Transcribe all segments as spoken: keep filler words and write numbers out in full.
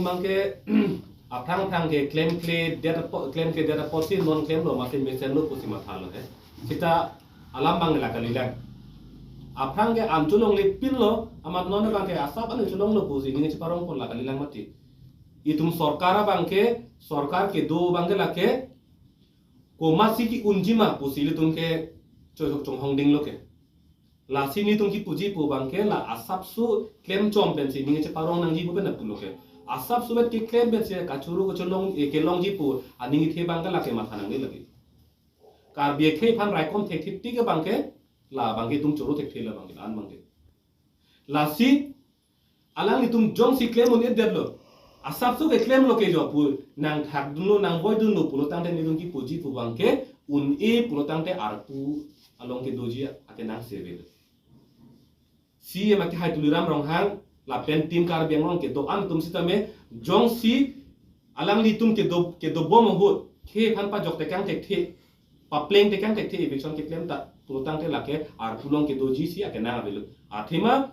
Abangke aphrang aphrang ke klemkledet apo, klemkledet apotsi non klemlo mate mesenlo pusi mathalo he. Sita alam abang la kalilang. Aphrang ke an cholongle pinlo, amat non abangke asap an cholonglo pusi ning cheparongpon la kalilang mati. Itum sorkar abangke, sorkar kedo abangke lake komatsi ke-unji ma pusi ilitum ke chonghong dinglo ke. Lasi nelitum kipuji pu abangke la asapso klem chom pensi ning cheparong nangji pu pen pulo ke. Asapso vet keklem pensi kachoro kacholong, eh, kelongji pu aning ithe abangke lake matha nangne lake. Karbi akhei aphan raikom thekthe tik abangke, la abangke itum choro thekthe la abangke, la-an abangke. Lasi alanglitum jongsi klem un-edetlo, asapso keklemlo ke jo pu nangthakdunlo, nangvoidunlo pulo tangte nelitum kipuji pu abangke un-e pulo tangte arpu along kedoji akenang si avelo. C E M akehai Tuliram Ronghang lapen Team Karbi Anglong kedo-an atum sitame jongsi alanglitum kedo, kedobom ahut khei aphan pajok tekang tekthe, papleng tekang tekthe eviction keklem ta pulo tangte lake arpu along kedoji si akenang avelo. Athema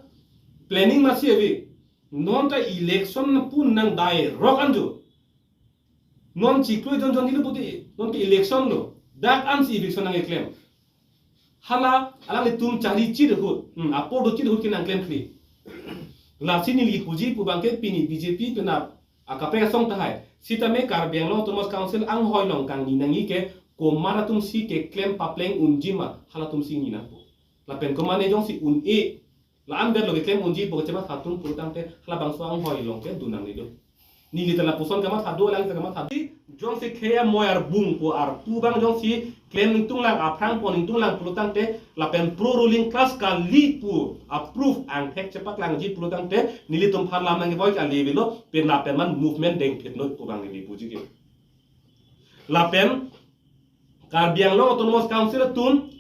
planning masi ave. Non ta election pu nang dai rok anjo. Non chiklo jon jon nilo puti, non ke election lo. Dak ansi eviction nangkeklem. Hala alanglitum charli chit ahut, hmm, apor do chit ahut ke nangklemkle. Lasi neli puji pu abangke pini B J P pen akaprek asong tahai. Sitame Karbi Anglong Autonomous Council anghoi along kangni nangji ke komat atumsi keklem papleng unji ma, halatumsi ni nangpo. Lapen komatne jongsi un-e, la-an vet lo keklem unji pu kachematha atum pulo tangte halabangso anghoi along ke dun nangne do. Neli ta lapuson kamatha do, alang ta kamatha do. Jongsi khei amoi arbung pu arpu abang jongsi klem ingtunglang, aphrang pon ingtunglang pulo tangte lapen pro ruling class kali pu a-proof angthek chepaklangji pulo tangte nelitum aphan lam nangkevoi kali avelo, pen lapen man movement dengphit noi pu abang neli puji ke. Lapen Karbi Anglong Autonomous Council atum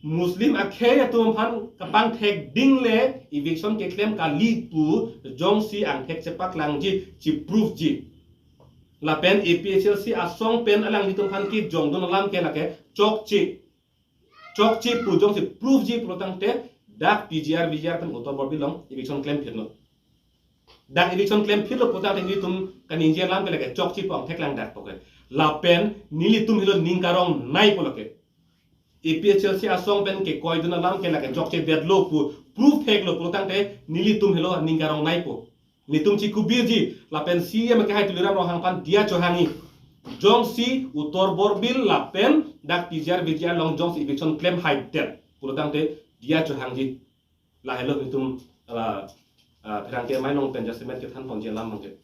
Muslim akhei atum aphan kapangthek dingle eviction keklem kali pu jongsi angthek chepaklangji, chi-proof ji. Lapen A P H L C asong pen alanglitum aphan kejongdun alam ke lake chokche. Chokche pu jongsi proof ji pulo tangte dak P G R, V G R pen Uttar Borbil along eviction klemphit noi. Dak eviction klemphitlo pulo tangte nelitum kaningje alam ke lake chokche pu angthek lang dak po ke. Lapen nelitum helo ning karong nai pulo ke. A P H L C asong pen kekoidun alam ke lake chokchedetlo pu proof theklo pulo tangte nelitum helo ning karong nai po. Nelitum chikubirji lapen C E M akehai Tuliram Ronghang aphan diya chohangji. Jongsi Uttar Borbil lapen dak P G R, V G R along jongsi eviction klem haidet pulo tangte diya chohangji. Lahelo nelitum la, ah, pherangke amei along pen jasemet kethan ponji alam abangke.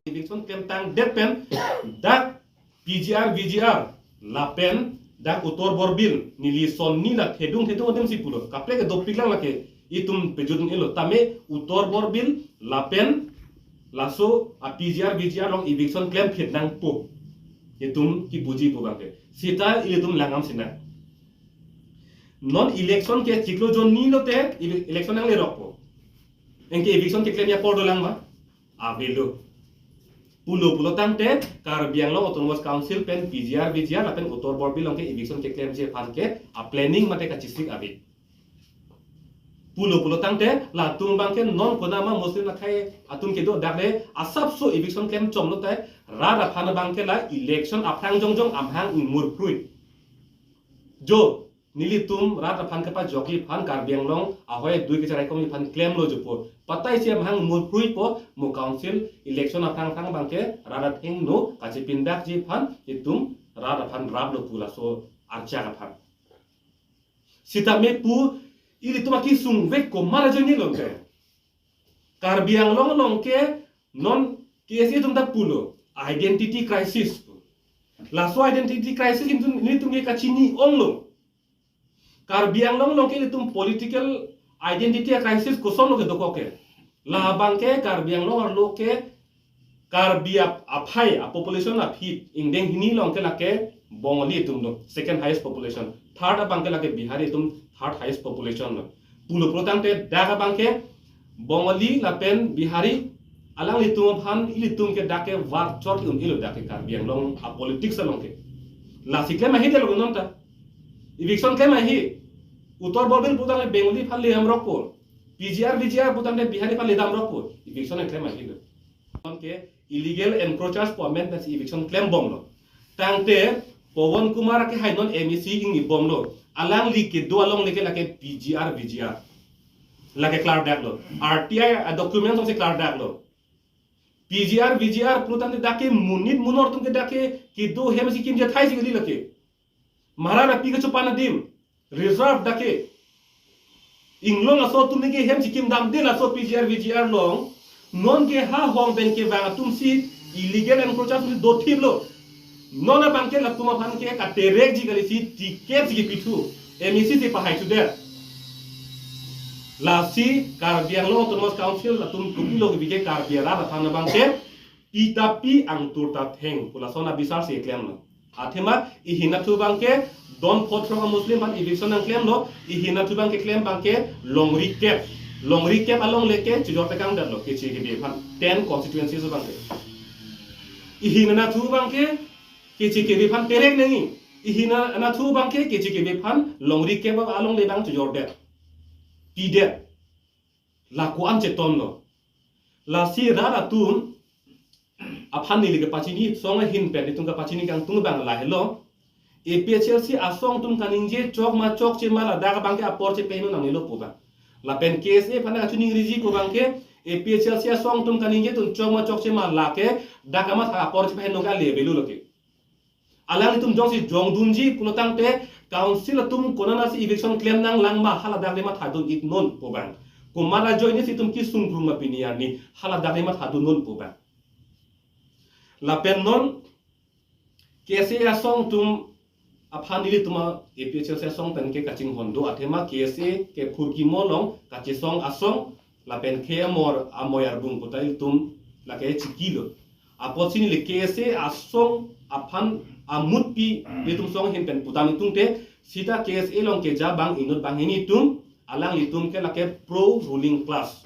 Eviction klemtangdet pen dak P G R, V G R lapen dak Uttar Borbil neli son ni la thedung thedung adim si pulo. Kaprek ke dopiklang lake itum pejut un-elo tame Uttar Borbil lapen laso a-P G R, V G R along eviction klemphit nangpo. Itum kipuji pu abangke. Sita ilitum langdam sinang. Non election ke chiklo jon ni lote ele-, election nanglerokpo. Anke eviction keklem apor dolang ma? Avelo. Pulo pulo tangte Karbi Anglong Autonomous Council pen P G R, V G R lapen Uttar Borbil along ke eviction keklemji aphan ke a-planning mate kachesik ave. Pulo pulo tangte latum abangke non konama Muslim akhei atum kedo dakle asapso eviction klem chomlo te rat aphan abangke la election aphrang jongjong amahang imur phrui. Jo nelitum rat aphan kepajokji aphan Karbi Anglong ahoi dui kecharaikomji aphan klemlo jo po. Patai si amahang imur phrui po mo council election aphrang aphrang abangke rat athengno kachepindakji aphan itum rat aphan raplo pu laso archak aphan. Sitame pu ilitum akesung vek komat ajoinelo te. Karbi Anglong along ke non K S A atum ta pulo identity crisis. Laso identity crisis itum, nelitum ke kachini onglo. Karbi Anglong along ke ilitum political identity crisis kosonlo ke dokok ke. La abangke Karbi Anglong arlo ke Karbi ap-, aphai a-population aphi ingdeng hini along ke lake Bongali atum do, second highest population. Third abangke lake Bihari atum third highest population do. Pulo pulo tangte dak abangke Bongali lapen Bihari alanglitum aphan ilitum ke dak ke var chot un-elo dak ke Karbi Anglong a-politics along ke. Lasi klem ahi detlo non ta. Eviction klem ahi. Uttar Borbil putangte Bengali aphan ledamrokpo. P G R, V G R putangte Bihari aphan ledamrokpo. Eviction klem ahilo. Ke illegal encroachers pu amen pensi eviction klembomlo. Tangte Pawan Kumar ke hai non M A C ingbomlo. Alangli kedo alongle ke lake P G R, V G R. Lake klardaklo. R T I a-documents alongsi klardaklo. P G R, V G R pulotangte dak ke monit monor atum ke dak ke kedo hem si kimjethai si kali lake. Maharanapi kechopan adim. Reserve dak ke. Inglong aso atum neke hem si kimdamde laso P G R, V G R along. Non ke ha hong pen kevang atum si illegal encroachers si dothiplo. Non abang ke latum aphan ke katerekji kali si ticket si kepithu. M A C si pahai suder. Lasi Karbi Anglong Autonomous Council latum kopilo kebi ke Karbi arat aphan abang ke pi ta pi, angtur ta theng pu lason abisar si klemlo. Athema ihin athu abang ke don photrong a-Muslim aphan eviction nangklemlo, ihin athu abang keklem abang ke longri kep. Longri kep alongle ke chojor tekang detlo K C K B aphan, ten constituencies abang ke. Ihin athu abang ke K C K B aphan terek nangji. Ihin athu abang ke K C K B aphan longri kep alongle abang chojor det. Pidet. Lako-an chetonlo. Lasi rat atum aphan neli kepachini song ahin pen itum kepachini kangtung abang lahelo. A P H L C asong atum kaningje chok ma chokche ma ladak abang ke apor chepe-i non nangnelo pu abang. Lapen K S A aphan kachiningriji pu abang ke A P H L C asong atum kaningje atum chok ma chokche ma lake dak amat apor chepe-i non ka level lo ke. Alanglitum jongsi jongdunji pulotangte council atum konatsi eviction klem nanglang ma haladak le mathadun-ik non pu abang. Komat ajoine si itum kesung krung ma pini arni haladak le mathadun non pu abang. Lapen non K S A asong atum aphan ilitum A P H L C asong pen ke kachinghon do, athema K S A ke phurkimo along kachesong asong lapen khei amor amoi arbung puta ilitum lake chikilo. Apotsi neli K S A asong aphan amutpi ilitum song ahin pen pudam ingtungte, sita K S A along keja abang inut banghini atum, alanglitum ke lake pro ruling class.